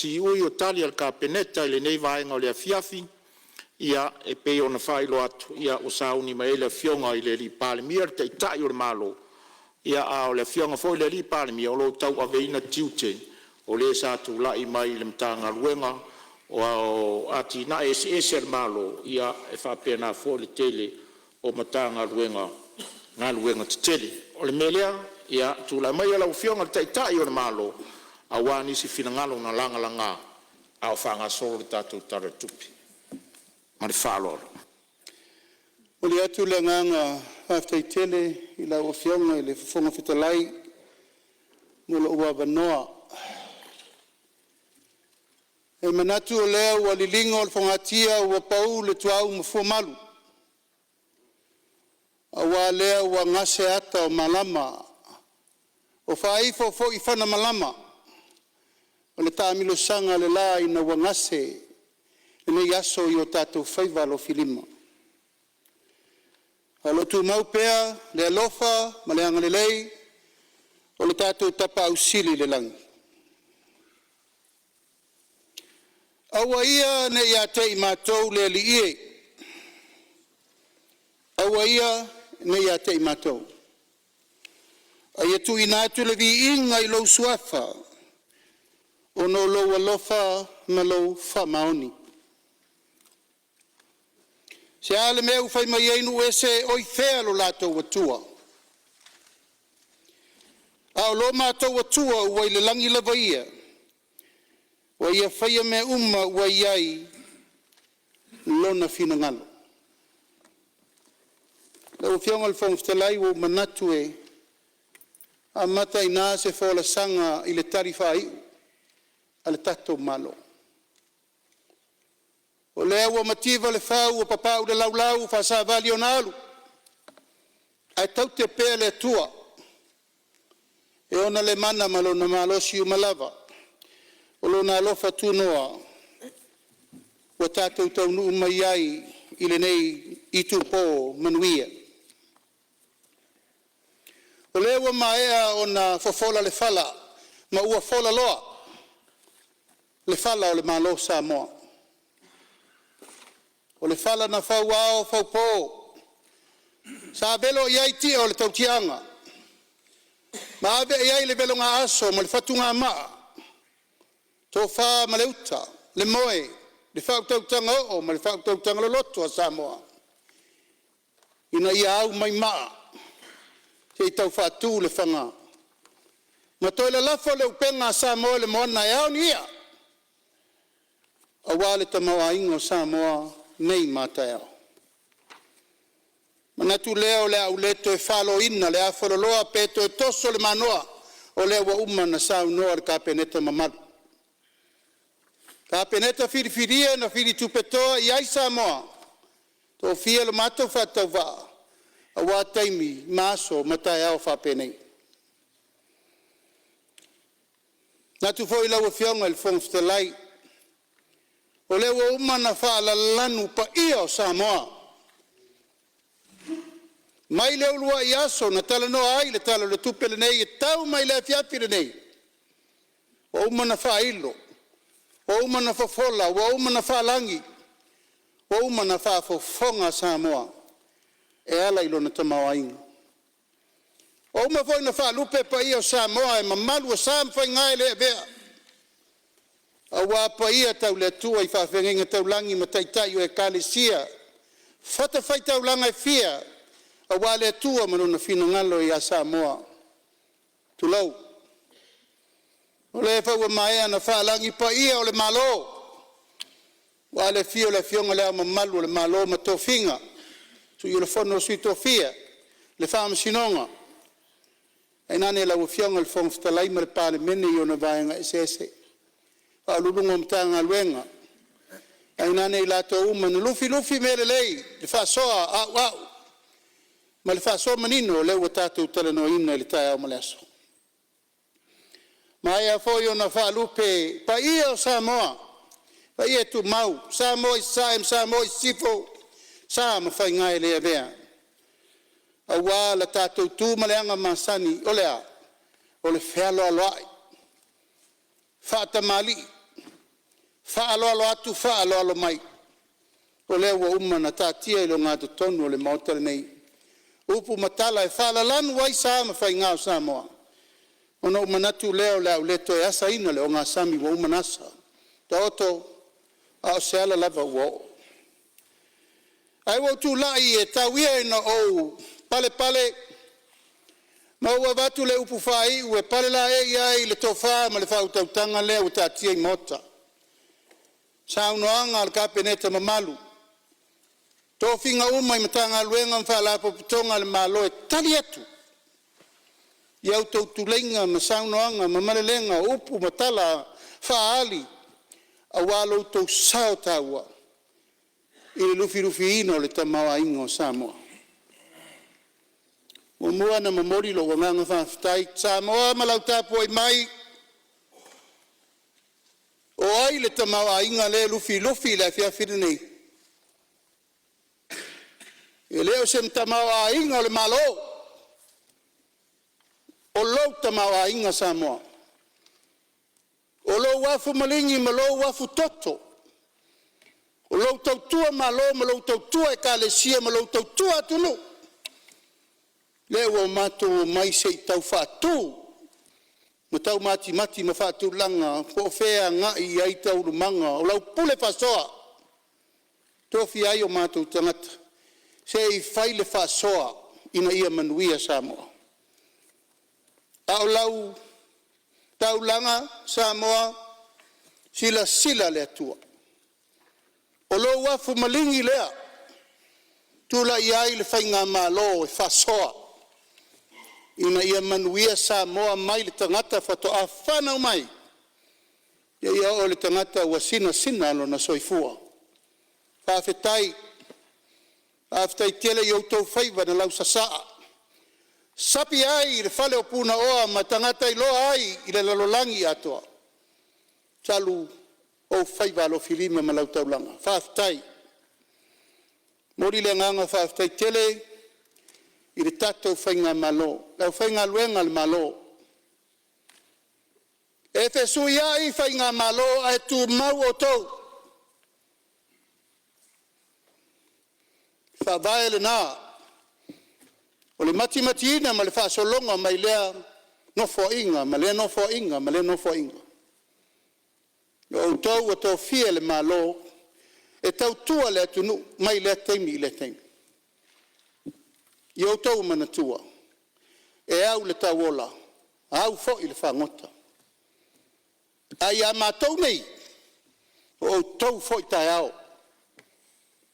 Siui o Tali a le Kapeneta i lenei vaega o le afiafi. Ia, e pei ona faailoa atu, ua sauni mai ai le Afioga i le Palemia, o le Taitai o le Malo, ia a o le Afioga foi i le Palemia o lo o tauaveina tiute o le sa tulai mai i le Matagaluega o Atinae Eseese a le Malo, ia e faapena foi le tele o Matagaluega galuega tetele. O le mea lea, ia tulai maia lau Afioga i le Taitai o le Malo aua nisi finagalo na lagalaga a o faagasolo le tatou Tala o le Tupe. Ma le faaaloalo. E momoli atu le agaga faafetai tele i lau Afioga i le Fofoga Fetalai mo lou avanoa. E manatu o lea ua liligo le fogatia ua pau le tuaau ma fuamalu, aua lea ua gase ata o malama ua faaifo foi fana malama o le taamilosaga le la ina ua gase lenei aso i o tatou faiva alofilima. Ae o lo o tumau pea le alofa ma le agalelei o lo tatou Tapaau Sili i le lagi. Aua ia ne i ia te i matou le Alii e, aua ia ne i ia te i matou, a ia tuuina atu le viiga i lou Suafa ona o lou alofa ma lou faamaoni. Se a le mea ua fai mai ai nuu ese, “Oi fea lo latou Atua?” A o lo matou Atua ua i le lagi lava Ia, ua Ia faia mea uma ua i ai Lona finagalo. Lau Afioga i le Fofoga Fetalai, ua ou manatu e amata ai i ina se folasaga i le talifaaiu a le tatou Malo. O lea ua mativa le fau ua papau le laulau a savali ona alu, ae taute pea le Atua e ona le mana ma Lona malosi uma lava, o Lona alofa tunoa ua tatou taunuu mai ai i lenei itupo manuia. O lea ua maea ona fofola le fala ma ua folaloa le fala o le Malo o Samoa. O le fala na fauao faupo, sa velo i ai tia o le tautiaga ma ave i ai le velogaaso ma le fatugamaa, tofa ma le uta, le moe, le faautautaga oo ma le faautautaga loloto a Samoa ina ia au mai maa se i tau faatu le faga ma toe lalafo le upega a Samoa i le moana e ao ni ia aua le tamaoaiga o Samoa nei ma a taeao. Ona manatu lea o le a ou le toe faloina le afaloloa pe toe toso le manoa, o lea ua uma ona saunoa le Kapeneta mamalu, Kapeneta filifilia na fili tupetoa i ai Samoa, tofia lo matou faatauvaa aua taimi ma aso ma taeao faapenei. E manatu foi lau Afioga i le Fofoga Fetalai, o lea ua uma ona faalalanu paia o Samoa mai le uluai aso na talanoa ai le Tala o le Tupe lenei e tau mai le afiafi lenei, ua uma ona faailo, ua uma ona fofola, ua uma ona faalagi, ua uma ona faafofoga Samoa e ala i lona tamaoaiga. Ua uma foi ona faalupe paia o Samoa e mamalu o sa ma faiga e le avea, aua paia tau le Atua i feagaiga taulagi ma taitai o ekalesia i fatafaitaulaga e fia aua le Atua ma Lona finagalo ia Samoa, tulou. O lea foi ua maea ona faalagi paia o le Malo aua le afio o le Afioga i Le Ao Mamalu o le Malo ma Tofiga, Sui o le Fono a Sui Tofia, le Faamasinoga, tainane lau Afioga i le Fofoga Fetalai ma le Palemene i ona Vaega eseese, Faauluuluga o Matagaluega, tainane i latou uma na lufilufia mea lelei i le faasoa auau ma le faasoa manino o lea ua tatou talanoaina i le taeao ma le aso. Ua maea foi ona faalupe paia o Samoa, paia tumau Samoa i Sasae ma Samoa i Sisifo, sa ma faiga e le avea, aua la tatou tu ma le aga masani o le a? O le fealoaloai, faatamalii Faaaloalo atu faaaloalo mai, o lea ua uma ona taatia i le ogatotonu o le Maota lenei upu ma tala e faalalanu ai sa ma faiga o Samoa. Ona ou manatu lea o le a ou le toe asaina le ogasami ua uma ona asa, taoto a o se ala lava ua oo. Ae ua ou tulai e tau ia ina ou palepale ma ou avatu le upu faaiu e palelaei ai le tofa ma le faautautaga lea ua taatia i maota, saunoaga a le Kapeneta mamalu, tofiga uma i Matagaluega ma Faalapotopotoga a le Malo e tali atu i a outou tuleiga ma saunoaga ma malelega, o upu ma tala faaali aua lo outou sao taua i le lufilufiina o le tamaoaiga o Samoa. E muamua ona momoli lou agaga faafetai Samoa ma lau tapuai mai, o ai le tamaoaiga lea e lufilufi i le afiafi lenei? E le o se tamaoaiga o le Malo, o lou tamaoaiga Samoa, o lou afu maligi ma lou afutoto, o lou tautua Malo ma lou tautua Ekalesia ma lou tautua atunuu, lea ua matou omai se i tau faatu ma tau matimati ma faatulaga po o fea e agai i ai taualumaga o lau pule faasoa e tofia ai o matou tagata se i fai le faasoa ina ia manuia Samoa. A o lau taulaga Samoa, silasila le Atua, o lou afu maligi lea e tulai ai le faigamalo e faasoa ina ia manuia Samoa mai le tagata faatoa fanau mai seia oo i le tagata ua sinasina lona soifua. Faafetai, faafetai tele i outou faiva na lausasaa, sapi ai le fale o Punaoa ma tagata iloa ai i le lalolagi atoa, talu ou faiva alofilima ma lau taulaga. Faafetai. E momoli le agaga faafetai tele i le tatou faigamalo, le aufaigaluega a le Malo. E fesuiai faigamalo ae tumau outou. O le faavae lena o le matimatiina ma le faasologa mai lea nofoaiga ma lea nofoaiga ma lea nofoaiga. O outou ua tofia e le Malo e tautua le atunuu mai lea taimi i lea taimi. Ia outou manatua, e au i le tauola, au foi i le fagota. A ia matou nei, o outou foi taeao.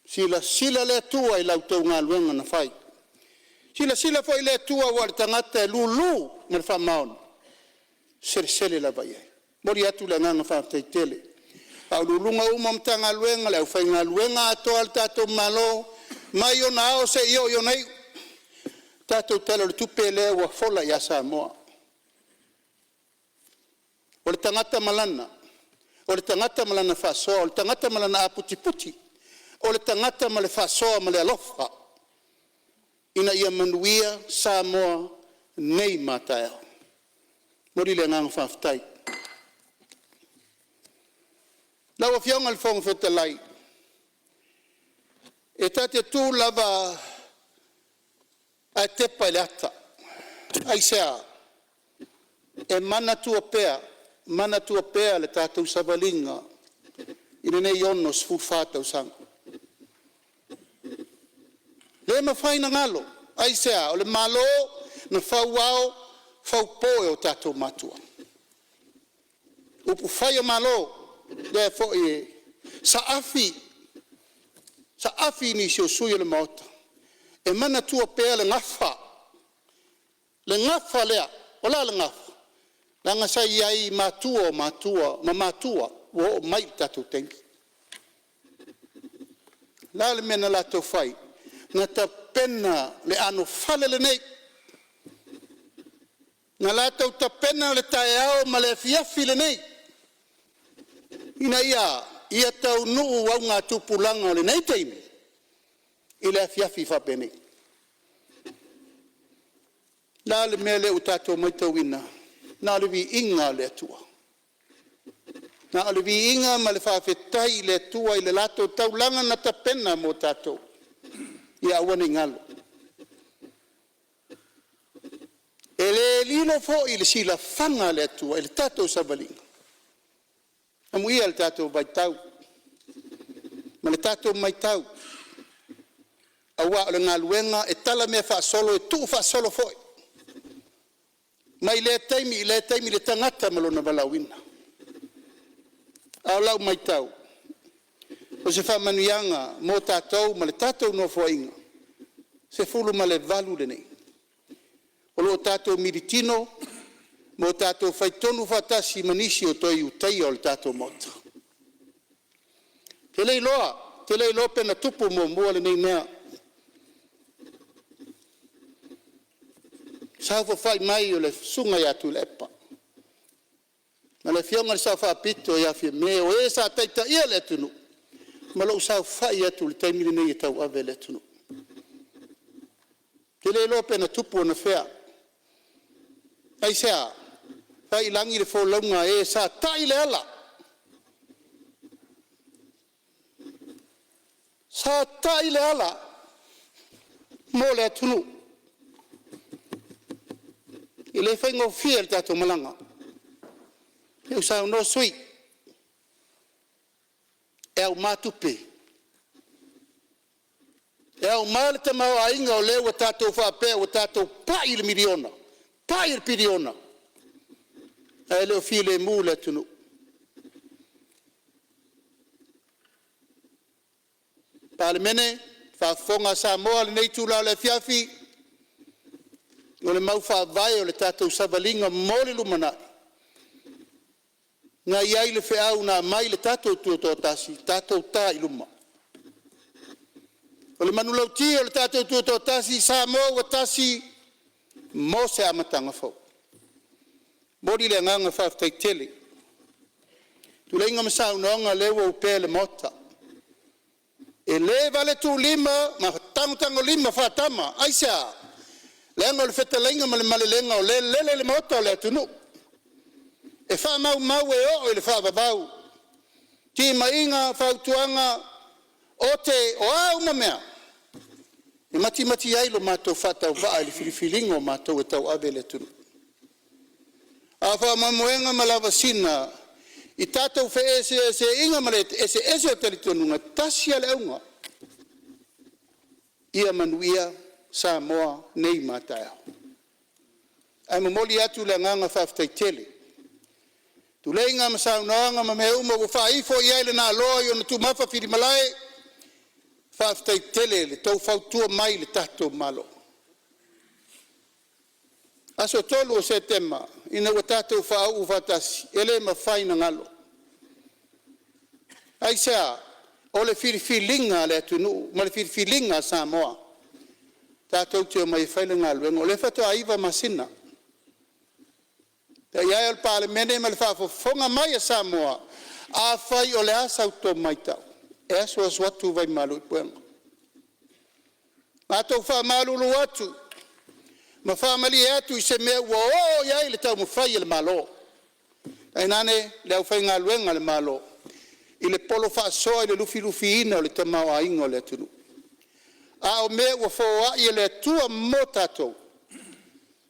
Silasila le Atua i la outou galuega na fai, silasila foi le Atua aua o le tagata e lulu ma le faamaoni, e selesele lava i ai. E momoli atu le agaga faafetai tele i Ofisa Sili o Pulega uma o Matagaluega, le aufaigaluega atoa a le tatou Malo mai ona ao seia oo i ona iu, le tatou Tala o le Tupe lea ua fola ia Samoa, o le tagata ma lana, o le tagata ma lana faasoa, o le tagata ma lana aputiputi, o le tagata ma le faasoa ma le alofa ina ia manuia Samoa nei ma a taeao. E momoli le agaga faafetai. Lau Afioga i le Fofoga Fetalai, e ta te tu lava ae tepa i le ata, aisea? E manatua pea, manatua pea le tatou savaliga i lenei 64 tausaga. E le mafai ona galo. Aisea? O le Malo na fau ao faupo e o tatou matua, upufai o Malo, lea foi e saafi, saafi i nisi o sui usufono o le Maota e manatua pea le gafa, le gafa lea. O le a le gafa? Leaga sa i ai i matua o matua ma matua ua oo mai i le tatou taimi. O le a le mea na latou fai? Na tapena le anofale lenei, na latou tapena le taeao ma le afiafi lenei, ina ia a? Ia taunuu augatupulaga o lenei taimi i le afiafi faapenei. O le a le mea lea ua tatou matauina? Na o le viiga o le Atua. Na o le viiga ma le faafetai i le Atua i le latou taulaga na tapena mo tatou, ia aua ne i galo. E le lilo foi i le silafaga a le Atua i le tatou savaliga, amuia le tatou vaitau ma le tatou matau, aua o le galuega e talamea faasolo e tuu faasolo foi mai lea taimi i lea taimi i le tagata ma lona valaauina. A o lau matau, o se faamanuiaga mo tatou ma le tatou Nofoaiga 18 lenei, o lo o tatou militino ma o tatou faitonu faatasi ma nisi o toe Ulutaia o le tatou Maota. Ou te le iloa pe na tupu muamua lenei mea, saofafai mai o le susuga ia Tuilaepa ma le afioga i le Sao Faapito ia Fiame, o e sa taitaia le atunuu, ma lou saofai atu i le taimi lenei e tauave le atunuu. Ou te le iloa pe na tupu anafea. Aisea? Fai i lagi le folauga a e sa tai le ala, sa tai le ala mo le atunuu. E le faigofie le tatou malaga, lea ua saunoa sui usufono, e auma tupe, e auma le tamaoaiga o lea ua tatou faapea ua tatou pai i le miliona, pai i le piliona, ae le o filemu le atunuu. Palemene, faafofoga Samoa i lenei itula o le afiafi, o le mau faavae o le tatou savaliga mo le lumanai na i ai le feau na aumai i le tatou Tutoatasi, tatou ta i luma. O le manulauti a le tatou Tutoatasi, Samoa ua tasi mo se amataga fou. E momoli le agaga faafetai tele i tuleiga ma saunoaga o lea ua opea i le Maota. E le valetuulima ma tagotagolima faa-tama. Aisea? Leaga o le fetalaiga ma le malelega o lea e lele i le maota o le atunuu, e faamaumau e oo i le faavavau. Timaiga, fautuaga, ote, o a uma mea e matimati ai lo matou faatauvaa i le filifiliga o matou e tauave le atunuu. A o faamoemoega ma lavasiga i tatou feeseeseaiga ma le eseese o talitonuga, e tasi lava le auga, ia manuia Samoa nei ma a taeao. Ae momoli atu le agaga faafetai tele i tuleiga ma saunoaga ma mea uma ua faaifo i ai le naaloa i ona tumafa filimalai. Faafetai tele i le tou fautua mai i le tatou Malo. Aso 3 o Setema ina ua tatou faauu faatasi, e le mafai ona galo. Aisea? O le filifiliga a le atunuu ma le filifiliga a Samoa tatou te omai e fai le galuega. O lea faatoa 9 masina. Le paia e o le Palemene ma le faafofoga mai a Samoa, afai o le a sa outou matau, e asuasu atu vaimalu i puega. Matou te faamalulu atu ma faamalie atu i se mea ua oo i ai le taumafai a le Malo, tainane le aufaigaluega a le Malo i le polo faasoa i le lufilufiina o le tamaoaiga o le atunuu. A o mea ua foai e le Atua mo tatou,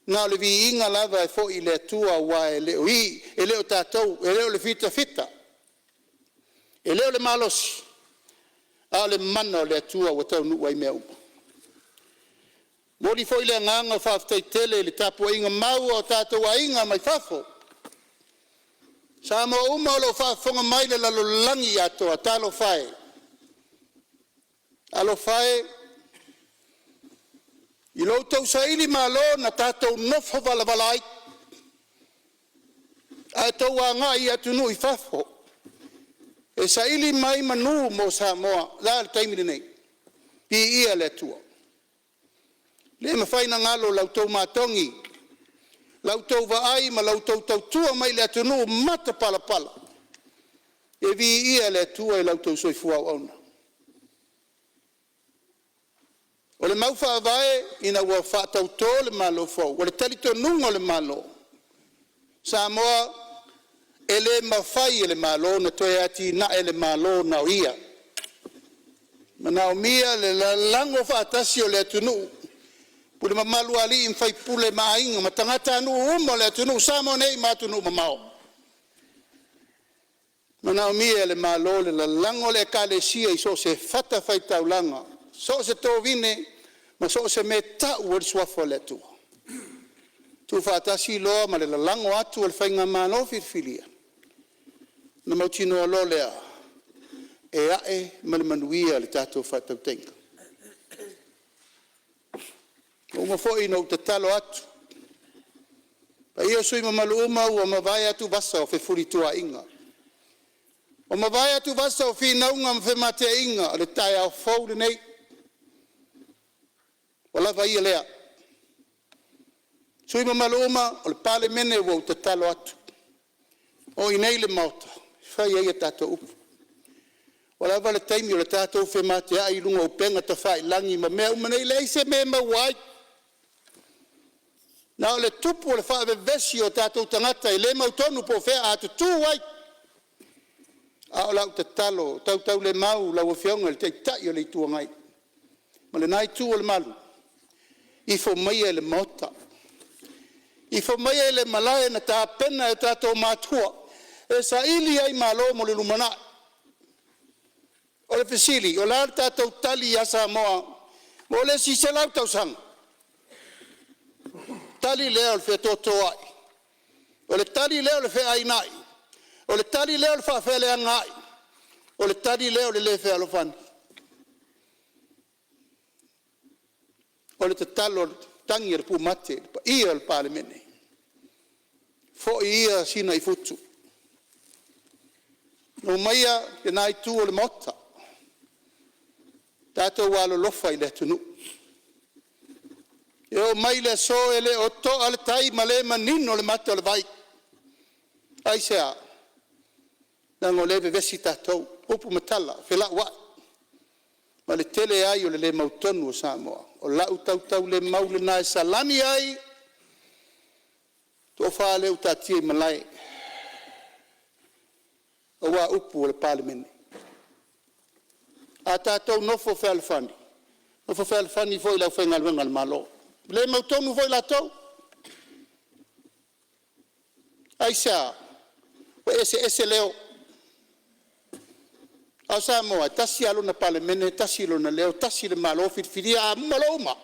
na o le viiga lava e foi i le Atua aua e le o i, e le o tatou, e le o le fitafita, e le o le malosi, a o le mana o le Atua ua taunuu ai mea uma. E momoli foi le agaga faafetai tele i le tapuaiga mau a o tatou aiga mai fafo, Samoa uma o lo o faafofoga mai i le lalolagi atoa, talofa e, talofa e i lo outou sailimalo na tatou nofo valavala ai, ae outou agai i atunuu i fafo e saili mai manu mo Samoa. O le a le taimi lenei? Viia le Atua, e le mafai ona galo la outou matogi, la outou vaai ma la outou tautua mai i le atunuu matapalapala. E viia le Atua i la outou soifua auauna. O le mau faavae ina ua faatauto le Malo fou, o le talitonuga o le Malo, Samoa E le mafai e le Malo ona toe atinae le Malo na o ia. E manaomia le lalago faatasi o le atunuu, pule mamalu a alii ma faipule ma aiga ma tagatanuu uma o le atunuu i Samoa nei ma atunuu e mamao. E manaomia e le Malo le lalago o le Ekalesia i so o se fatafaitaulaga, so o se tovine ma so o se mea e tau ai le Suafa o le Atua, tuufaatasi loa ma le lalago atu o le Faigamalo Filifilia ona mautinoa loa lea e ae ma le manuia le tatou faatautaiga. Ua uma foi ona ou tatalo atu i paia o sui usufono mamalu uma ua mavae atuvasa o fefulituaaiga, ua mavae atuvasa o finauga ma femateaiga o le taeao fou lenei, ua lava ia lea. Sui usufono mamalu uma o le Palemene, ua ou tatalo atu, o i inei le Maota e fai ai a tatou upu. Ua lava le taimi o le tatou femateai i luga o upega tafailagi ma mea uma nei, e leai se mea e maua ai, na o le tupu o le faavevesi o tatou tagata e le mautonu po o fea a tutu ai. A o lau tatalo tautaulemau i lau Afioga i le Taitai o le Itu Agai ma lena itu o le malu, ifo maia i le Maota, ifo maia i le malae na tapena e o tatou matua e saili ai malo mo le lumanai. O le fesili, o le a le tatou tali ia Samoa mo le isi 100 tausaga? O le tali lea o le faatoatoai, o le tali lea o le feainai, o le tali lea o le faafeleagaai, o le tali lea o le le fealofani. O le tatalo a le tagi a le pumate i le paia o le Palemene, foi ia Sina i futu, omaia lena itu o le Maota, tatou alolofa i le atunuu. E oo mai le aso e le o toa le tai ma le manino le mata o le vai. Aisea? Leaga o lea e vevesi tatou, upu ma tala, felauai ma le tele ai o le le mautonu o Samoa. O lau tautaulemau lena e salani ai le tofa lea ua taatia i malae aua upu o le Palemene. A tatou nofo fealofani, nofo fealofani foi le aufaigaluega a le Malo, ua le mautonu foi latou. Aisea? Ua eseese leo, a o Samoa e tasi lava lona Palemene, tasi lona leo, tasi le Malo filifilia. A uma loa uma,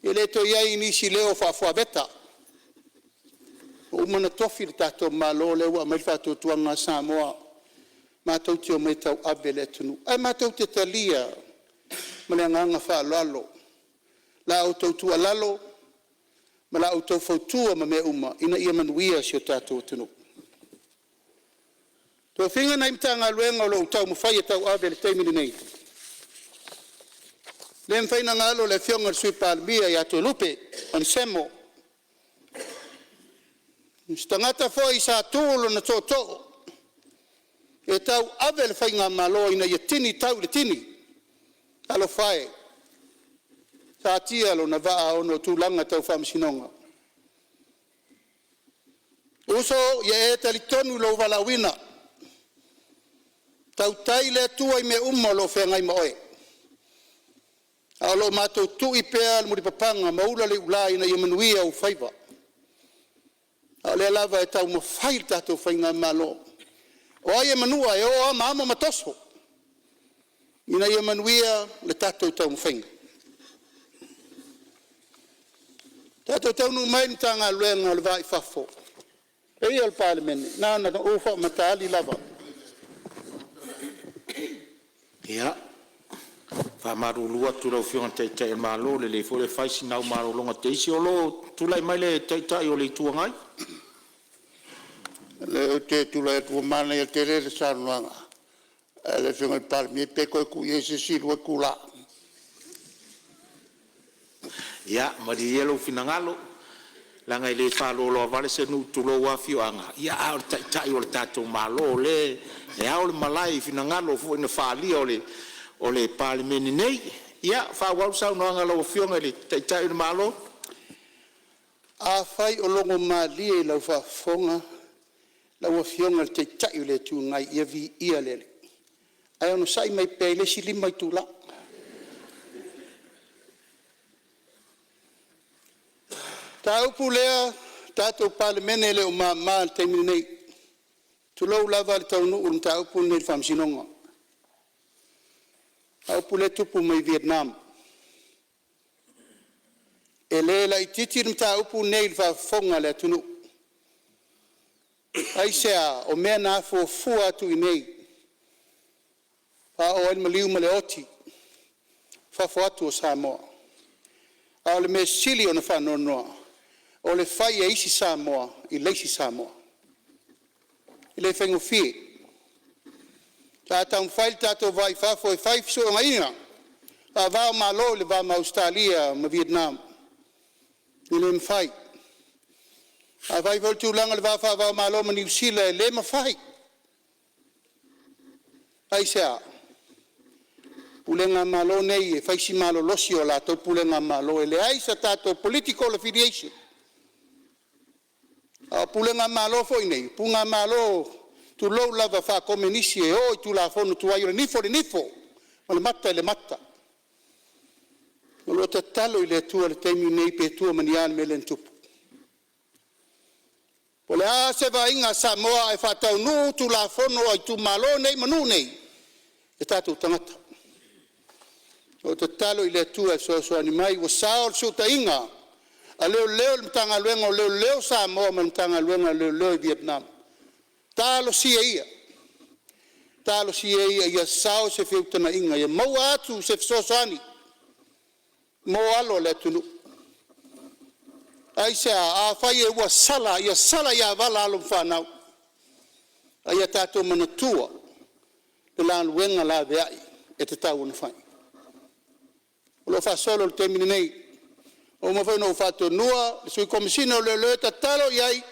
e le toe i ai nisi leo faafuaveta, ua uma ona tofi le tatou Malo lea ua aumai le faatuatuaga a Samoa matou te omai e tauave le atunuu. Ae matou te talia ma le agaga faaaloalo la outou tuualalo ma la outou fautua ma mea uma ina ia manuia si o tatou atunuu. Tofiga nai Matagaluega o lo o taumafai e tauave i le taimi lenei, e le mafai ona galo le afioga i le Sui Palemia ia Toelupe Onesemo, o se tagata foi sa tu lona tootoo e tauave le faigamalo ina ia tini tau i le tini. Talofa e, satia lona vaa ona o tulaga tau faamasinoga. Uso ia e talitonu i lou valaauina, tautai le Atua i mea uma o lo o feagai ma oe, a o lo o matou tui pea le mulipapaga ma ula le iula ina ia manuia ou faiva. A o lea lava e taumafai le tatou faigamalo, o ai e manua e o lava ma amo ma toso ina ia manuia le tatou taumafaiga. Tatou taunuu mai i le Matagaluega o le Va i Fafo, le paia i le Palemene, na ona ou faamatai lava. Ia, e faamalulu atu i lau Afioga i le Taitai o le Malo, e lelei foi le fai sina au malologa teisi o lo o tulai mai le Taitai o le Itu Agai. Ou te tulai atu ua manaia tele le saunoaga a le Afioga i le Palemia pe toe tuu i ai se isi 2 itula. Ia malie ia lou finagalo leaga e le faaloaloa se nuu tulou lava afioaga, a o le Taitai o le tatou Malo o lea e ao le malae i finagalo foi na faaalia o le Palemene nei. Ia faaauau le saunoaga a lau Afioga i le Taitai o le Malo. Afai o logomalie i lau faafofoga Lau Afioga i le Taitai o le Itu Agai, ia viia le Alii, ae onosai mai pea i le isi 5 itula. O le mataupu lea le tatou Palemene e le o mama i le taimi lenei, tulou lava le taunuu o le mataupu lenei i le faamasinoga, le mataupu lea e tupu mai Vietnam. E le laitiiti le mataupu lenei i le faafofoga a le atunuu. Aisea? O mea na afuafua atu i inei faaoo ai le maliu ma le oti i fafo atu o Samoa. A o le mea sili ona faanoanoa, o le fai e isi Samoa i le isi Samoa. E le faigofie. Sa taumafai lo tatou va i fafo e fai fesootaiga faava-o-Malo i le va ma Ausetalia ma Vietnam, e le mafai. Afai foi o le tulaga i le va faava-o-Malo ma Niu Sila, e le mafai. Aisea? O pulega a Malo nei e fai si malolosi o latou pulega malo, e leai se tatou political affiliation. A o pulega malo foi nei, o pulega tulou lava faakomenisi e o i tulafono tuai, o le nifo i le nifo ma le mata i le mata. O lo o tatalo i le Atua i le taimi lenei pe tua ma ni a le mea lea na tupu. Po o le a se vaaiga a Samoa ae faataunuu Tulafono a itumalo nei ma nuu nei, o tatou tagata. O lo o tatalo i le Atua e fesoasoani mai ua sao le suotaiga a Leoleo i le Matagaluega o Leoleo a Samoa ma le Matagaluega o Leoleo i Vietnam, talosia ia, talosia ia ia sao se feutagaiga ia maua atu se fesoasoani mo alo o le atunuu. Aisea? Afai ua sala, ia sala ia vala alo ma fanau, a ia tatou manatua le galuega laveai e tatau ona fai. O lo o faasolo i le taimi lenei, ua uma foi ona ou faatonuina le Sui Komesina o Leoleo e tatalo i ai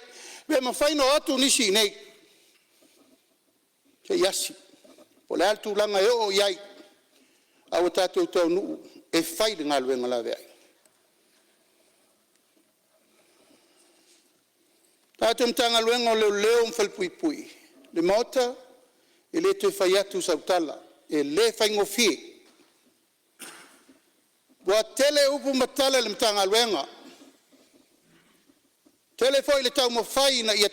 pe mafai ona o atu nisi i inei se i asi po o le a le tulaga e oo i ai a ua tatou taunuu e fai le galuega laveai. Le tatou Matagaluega o Leoleo ma Falepuipui, le Maota e le toe fai atu sau tala, e le faigofie. Ua tele upu ma tala i le Matagaluega, tele foi le taumafai ina ia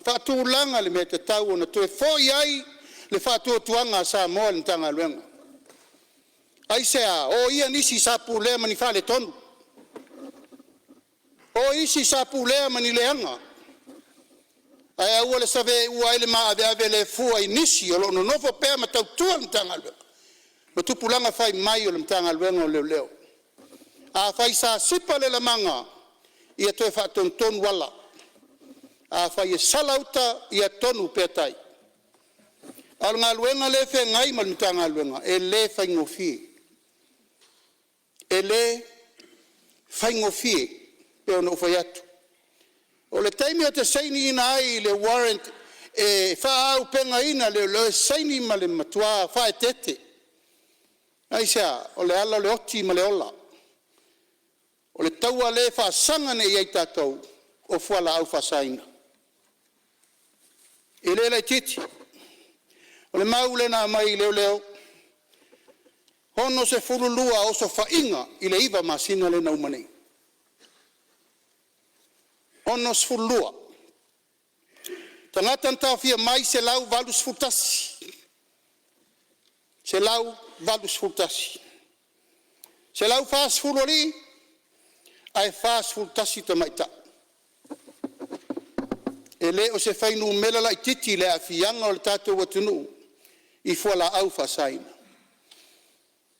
faatulaga le mea e tatau ona toe foi ai le faatuatuaga a Samoa i le Matagaluega. Aisea? Oia nisi sa pulea ma ni faaletonu, o isi sa pulea ma ni leaga, ae aua le saveua ai le maaveave le fua i nisi o lo o nonofo pea ma tautua le Matagaluega ma tupulaga fai mai o le Matagaluega o Leoleo. Afai sa sipa le lamaga, ia toe faatonutonu ala, afai e sala uta, ia tonu pea tai. A o le galuega lea e feagai ma le Matagaluega, e le faigofie, e le faigofie pei ona ou fai atu. O le taimi ou te sainiina ai le warrant e faaauupegaina leoleo, e saini ma le matua faaeteete. Aisea? O le ala o le oti ma le ola, o le taua lea e faasaga nei i ai tatou o fualaau faasaina. E le laitiiti. O le mau lea na aumai i leoleo, e 62 osofaiga i le 9 masina lea na uma nei. E 62. Tagata na taofia mai e 181, 181. 140 alii ae 41 tamaitai. E le o se fuainumera laitiiti le aafiaga o le tatou atunuu i fualaau faasaina.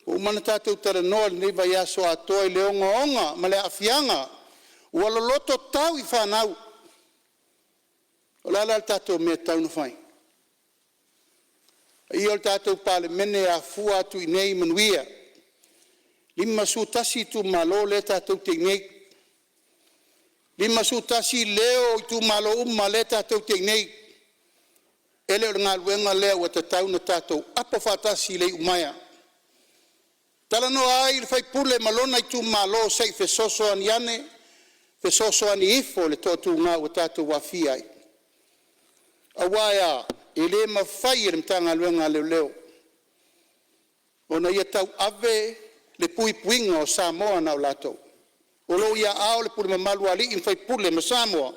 Ua uma ona tatou talanoa i lenei vaiaso atoa i le ogaoga ma le aafiaga ua loloto tau i fanau. O le a la le tatou mea e tatau ona fai? Le paia o le tatou Palemene e afua atu i inei manuia, 51 itumalo lea tatou te i ai nei, 51 leo o itumalo uma lea tatou te i ai nei. E le o le galuega lea ua tatau ona tatou apo faatasi i le iumaea? Talanoa ai le sui usufono ma lona itumalo se i fesoasoani ane, fesoasoani ifo i le toatuga ua tatou aafia ai. Aua e a? E le mafai e le Matagaluega a Leoleo ona ia tauave le puipuiga o Samoa na o latou, o lo o i aao o le pule mamalu a alii ma faipule ma Samoa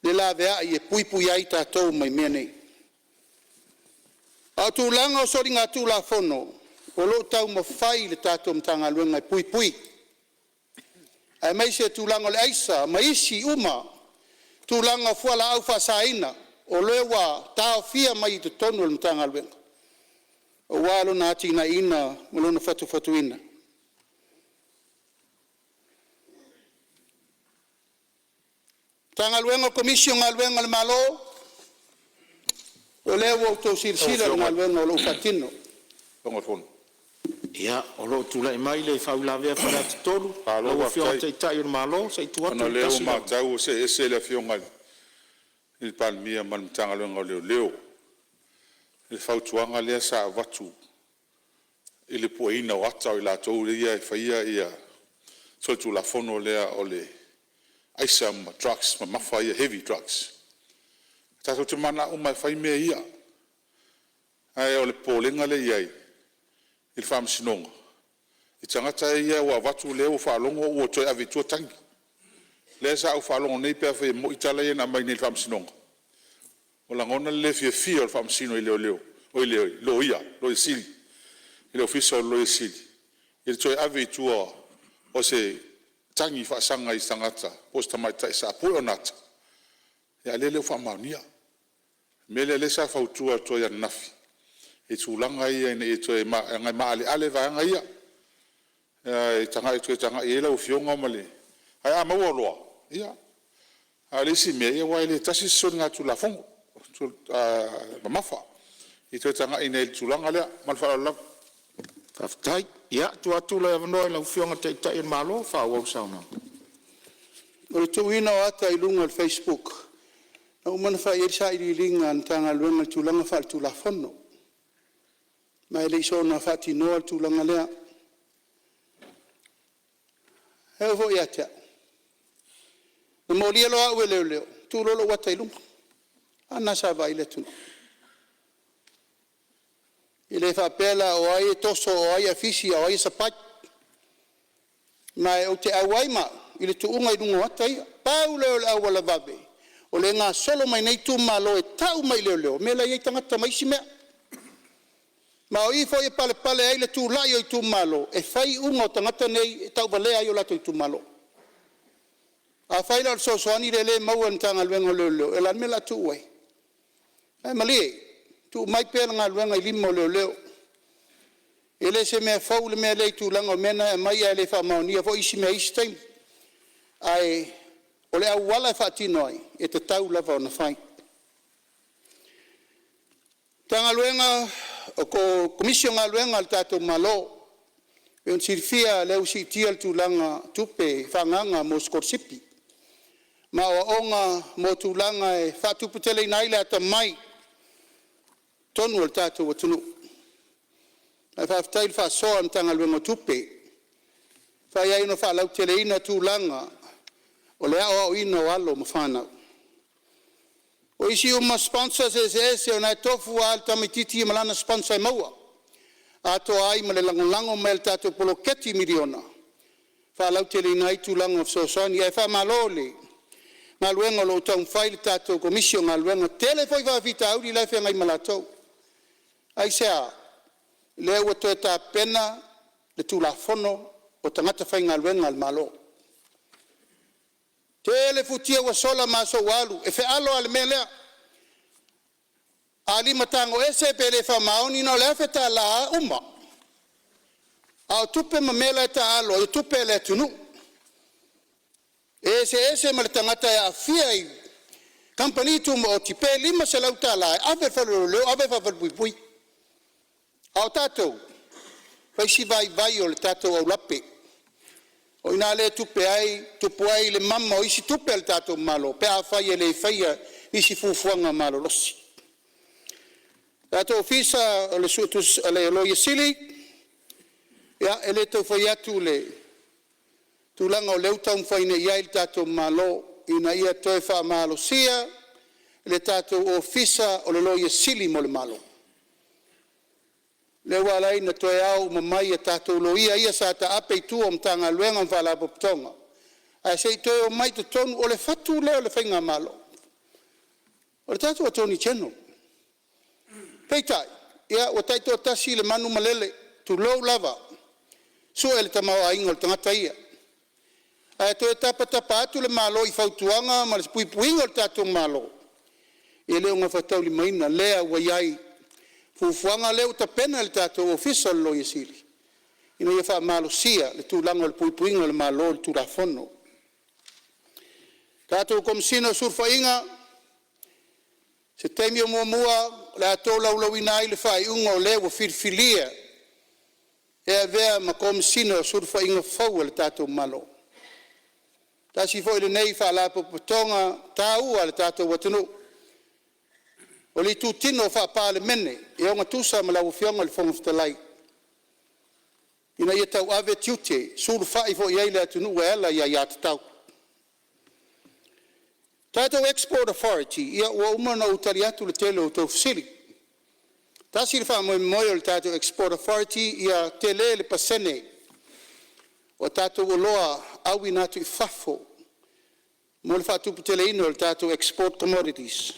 le laveai e puipui ai tatou mai mea nei. A o tulaga o soligatulafono, o lo o taumafai le tatou Matagaluega e puipui aemaise tulaga o le aisa ma isi uma tulaga o fualaau faasaina o lea ua taofia mai i totonu o le Matagaluega aua lona atinaeina ma lona fatufatuina. Matagaluega o Komisi o Galuega a le Malo, o lea ua outou Lau silasila i le Afioga i le galuega o lo o faatino. Fofoga o le Fono. Ia, o lo o tulai mai le faauilavea a Faleata 3, Malo lau Afioga i le faafetai. Taitai o le Malo, se i tuu Ona atu o le lea ua tasi le avanoa. matau ua see ese le Afioga i le Palemia ma le Matagaluega o Leoleo i le fautuaga lea sa avatu i le pueina o ata o i latou ia e faia le solitulafono lea o le aisa ma drugs mamafa ia heavy drugs. Tatou te mananao uma e fai mea ia, ae o le popolega lea e i ai i le Faamasinoga i tagata ia ua avatu lea ua faalogo ua toe ave i tua tagi. Lea sa ou faalogo nei pe afai e moni tala ia na aumai nei i le Faamasinoga, ua lagona le le fiafia o le Faamasino i leoleo oi le Loia Sili i le Ofisa o le Loia Sili i le toe ave i tua o se tagi faasaga i se tagata po o se tamaitai sa pue ona ata, a o lea e le o faamaonia. O le mea lea o lea sa fautua atu ai ananafi i tulaga ia ina ia toe… leaga e maaleale vaega ia, e toe tagai i ai lau Afioga ma le… Ae a maua loa, ia, a o le isi mea, aua e le tasi se soligatulafono mamafa. Ia toe tagai ane i le tulaga lea. Ma le faaaloalo lava. Faafetai. Ia, tuu atu le avanoa i lau Afioga i le Taitai o le Malo e faaauau le saunoaga. O le tuuina o ata i luga o le facebook, na uma ona fai i ai sailiiliga a le Matagaluega i tulaga faaletulafono, ma e le i soona faatinoa le tulaga lea. E oo foi ia te au, na molia loa au e leoleo, tuu loa lou ata i luga. A lena sa vaai le atunuu. E le faapea la o ai e toso o ai e afisi a o ai e sapai. Ma ou te auai ma au i le tuuga i luga o ata ia. Pau lea o le auala vave o lea e gasolo mai nei itumalo e tau mai i leoleo o mea la e i ai tagata ma isi mea. Ma o i foi e palepale ai le tulai o itumalo e fai iuga o tagata nei e tauvalea ai o latou itumalo. Afai la o le fesoasoani lea e maua e le Matagaluega o Leoleo, ia o le a le mea o le a tuu ai? Ae malie, tuu mai pea le galuega i lima o leoleo. E le o se mea fou le mea lea i tulaga o mea na e aumai ae le faamaonia foi isi mea i isi taimi. Ae o le auala e faatino ai, e tatau lava ona fai. Matagaluega o Komisi o Galuega a le tatou Malo, e pei ona silafia o lea ua siitia le tulaga o tupe faaagaaga mo sikolasipi ma aoaoga mo tulaga e faatuputeleina ai le atamai i totonu o le tatou atunuu. Ae faafetai i le faasoa a le Matagaluega o Tupe, e mafai ai ona faalauteleina tulaga o le aoaoina o alo ma fanau. O isi uma sponsons eseese o lena e tofu lava le tamaitiiti ma lana sponsor e maua, atoa ai ma le lagolago mai a le tatou poloketi miliona e faalauteleina ai tulaga o fesoasoani. Ae faamalo i le galuega o lo o taumafai le tatou Komisi o Galuega. E tele foi faafitauli la e feagai ma latou. Aisea? Lea ua toe tapena le Tulafono o Tagata Faigaluega a le Malo. Tele futia ua sola ma aso ua alu, e fealo lava i le mea lea, a lima tago ese pe le faamaoni, na o le $1,000 lava uma. A o tupe ma mea la e taaalo ai, o tupe a le atunuu. E eseese ma le tagata e aafia i kamupani tumaoti pe $500 e ave i le fale o leoleo ave ae falepuipui. A o tatou, fai si vaivai o le tatou aulape. O i ina lea e tupu ai le mama o isi tupe a le tatou Malo pe afai e le faia nisi fuafuaga malolosi. Le tatou Ofisa o le Loia Sili, ia e le tau fai atu le tulaga o lea ua taumafai nei i ai le tatou Malo ina ia toe faamalosia le tatou Ofisa o le Loia Sili mo le Malo, lea ua ala ai ona toe ao uma mai a tatou loia ia sa taape i tua o Matagaluega ma Faalapotopotoga ae se i toe omai i totonu. O le fatu lea o le faigamalo, o le tatou Attorney General. Peitai, ia ua taitoatasi le manu ma lele, tulou lava, sue le tamaoaiga o le tagata ia, ae toe tapatapa atu le Malo i fautuaga ma le puipuiga o le tatou Malo, e le o gafataulimaina lea ua i ai fuafuaga lea ua tapena e le tatou Ofisa o le Loia Sili ina ia faamalosia le tulaga o le puipuiga o le Malo i le Tulafono. Tatou Komesina o Sulufaiga, se taimi o muamua o le a tolaulauina ai le faaiuga o le ua filifilia e avea ma Komesina o Sulufaiga fou a le tatou Malo. Tasi foi lenei Faalapotopotoga taua a le tatou atunuu, o le itutino faa-Palemene e ogatusa ma lau Afioga i le Fofoga Fetalai ina ia tauave tiute, sulufai foi i ai le atunuu e ala i aiatatau. Tatou Export Authority, ia ua uma ona ou tali atu i le tele o a outou fesili. Tasi le faamoemoe o le tatou Export Authority ia tele le pasene o tatou oloa auina atu i fafo mo le faatuputeleina o le tatou export commodities.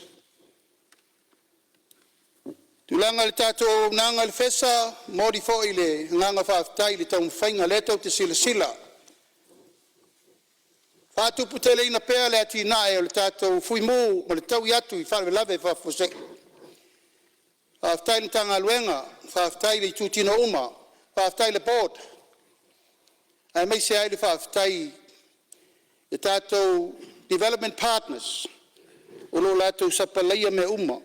Tulaga i le tatou auaunaga i le FESA, e momoli foi le agaga faafetai i le taumafaiga o lea tou te silasila, faatuputeleina pea le atinae o le tatou Fuimu mo le taui atu i faalavelave faafuasei. Faafetai i le Matagaluega, faafetai i itutino uma, faafetai i le Board aemaise ai le faafetai i tatou development partners o lo o latou sapalaia mea uma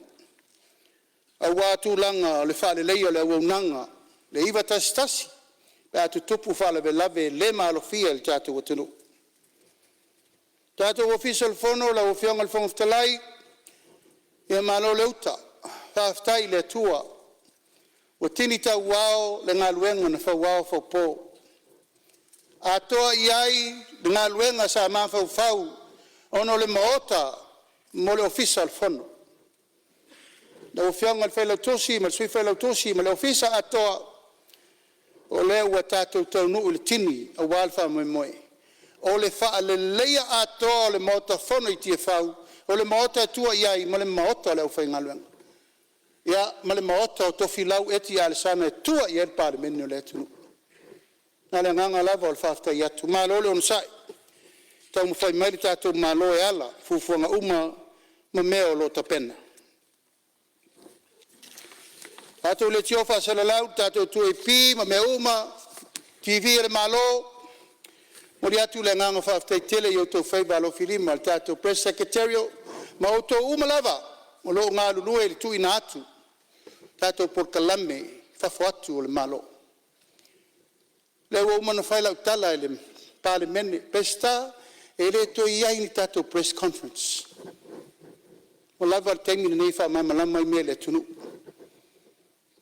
aua tulaga o le faaleleia o le auaunaga, le 911 pe a tutupu faalavelave le maalofia e le tatou atunuu. Le tatou Ofisa o le Fono lau Afioga i le Fofoga Fetalai, ia malo le uta, faafetai i le Atua ua tini tauao le galuega na fauao faupo, atoa i ai le galuega sa mafaufau ona o le Maota mo le Ofisa o le Fono. Lau Afioga i le Failautusi ma le Sui Failautusi ma le Ofisa atoa, o lea ua tatou taunuu i le tini aua le faamoemoe o le faaleleia atoa o le Maota Fono i Tiafau o le maota e tua i ai ma le maota o le aufaigaluega, ia ma le maota o Tofilau Eti Alesana e tua i ai le Palemene o le atunuu. Na o le agaga lava o le faafetai atu, malo le onosai, taumafai mai le tatou Malo e ala i fuafuaga uma ma mea o lo o tapena. Tatou leitio faasalalau le tatou 2AP ma mea uma, TV a le Malo, momoli atu le agaga faafetai tele i outou faiva alofilima i le tatou Press Secretariat ma outou uma lava o lo o galulue i le tuuina atu o tatou polokalame i fafo atu o le Malo. O lea ua uma ona fai lau tala i le Palemene, Peseta e le toe i ai ni tatou press conference, ua lava le taimi lenei e faamalamalama ai mea i le atunuu.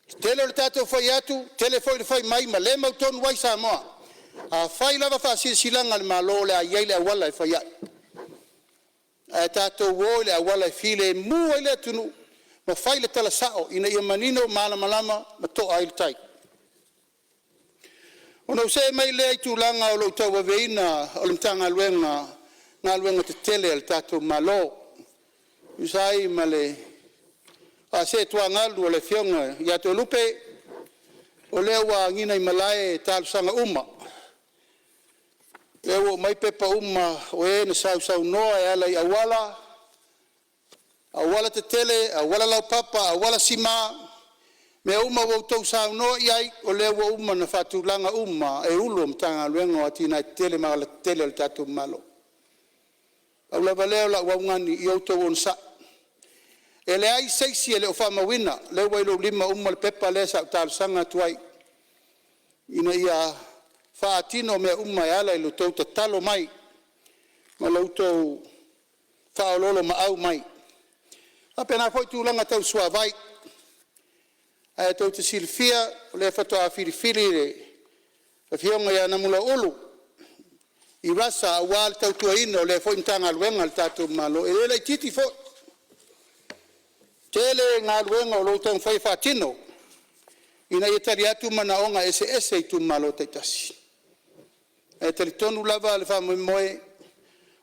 E tele o tatou fai atu tele foi le fai mai ma le mautonu ai Samoa. A fai lava faasilasilaga a le Malo o le a i ai le auala e fai ai, ae tatou o i le auala e filemu ai le atunuu ma fai le tala sao ina ia manino, malamalama ma to'a ai le tai. Ona ou see mai lea i tulaga o lou tauaveina o le Matagaluega o Galuega Tetele a le tatou Malo e tusa ai ma le faaseetuagalu a le afioga ia Toelupe, o lea ua agiga i malae talosaga uma, o lea ua aumai pepa uma o e na sausaunoa e ala i auala, aualatetele, auala laupapa, auala sima, mea uma ua outou saunoa i ai, o lea ua uma ona faatulaga uma e Ofisa Sili o Pulega o Matagaluega o Atinae Tetele ma Alatetele a le tatou Malo. Pau lava lea o lau augani, ia outou onosai, e leai se isi e le o faamauina, o lea ua i lou lima uma le pepa lea sa ou talosaga atu ai ina ia faatino mea uma e ala i lo outou tatalo mai ma la outou faaoloolomaau mai. E faapena foi tulaga tau suavai. Ae tou te silafia o lea faatoa filifili le afioga ia Namulauulu i Rasa aua le tautuaina o lea foi Matagaluega a le tatou Malo, e le laitiiti foi. Tele galuega o lo o taumafai e faatino ina ia tali atu manaoga eseese i itumalo taitasi, ae talitonu lava le faamoemoe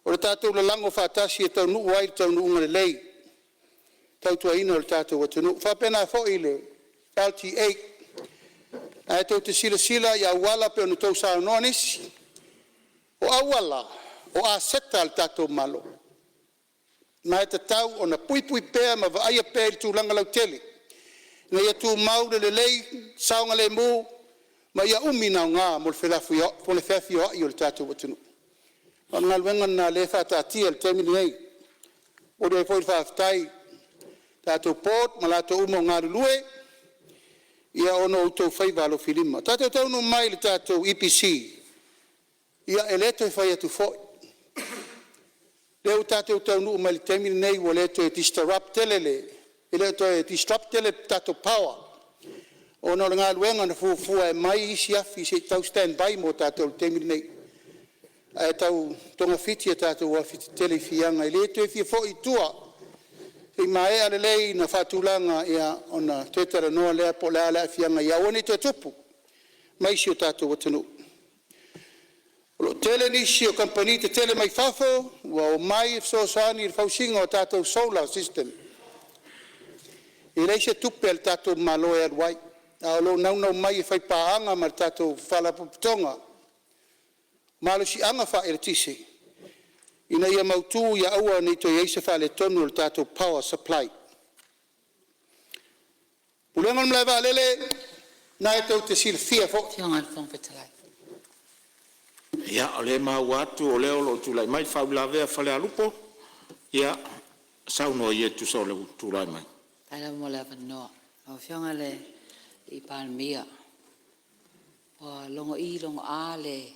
o le tatou lalago faatasi e taunuu ai i le taunuuga lelei le tautuaina o le tatou atunuu. E faapena foi i le LTA, o lena tou te silasila i auala e pei ona outou saunoa nisi, o auala o aseta a le tatou Malo, ma e tatau ona puipui pea ma vaaia pea i le tulaga lautele ina ia tumau le lelei, saogalemu ma ia umi ona aoga mo le feafioai o le tatou atunuu. O le galuega lena o lea e faataatia i le taimi lenei. E momoli ai foi le faafetai i le tatou board ma latou uma o galulue ona o outou faiva alofilima. Tatou taunuu mai i le tatou EPC, ia e le toe fai atu foi, o lea ua tatou taunuu mai i le taimi lenei ua le toe disrupt tele le, e le o toe disrupt tele le tatou power ona o le galuega na fuafua e aumai isi afi se i tau stand by mo tatou i le taimi lenei, ae tau togafiti a tatou afi tetele i Fiaga e le toe fia foi i tua, se i maea lelei ona faatulaga ona toe talanoa lea po o le a le aafiaga ia aua ne i toe tupu mai i si o tatou atunuu. O lo o tele nisi o kamupani tetele mai fafo ua omai e fesoasoani i le fausiga o tatou solar system. E leai se tupe a le tatou Malo e alu ai, ae o lo o naunau mai e faipaaga ma le tatou Faalapotopotoga o Malosiaga Faaeletise, ina ia mautu ia aua ne i toe i ai se faaletonu o le tatou power supply. Pulega o le Malaevaalele, o lena tou te silafia foi. Lau Afioga i le Fofoga Fetalai. Ia, o lea e maua atu o lea o lo o tulai mai le faauilavea a Falealupo. Ia, saunoa ia e tusa o lou tulai mai. Faafetai lava mo le avanoa. Lau Afioga i le Palemia, ua logo i logo a le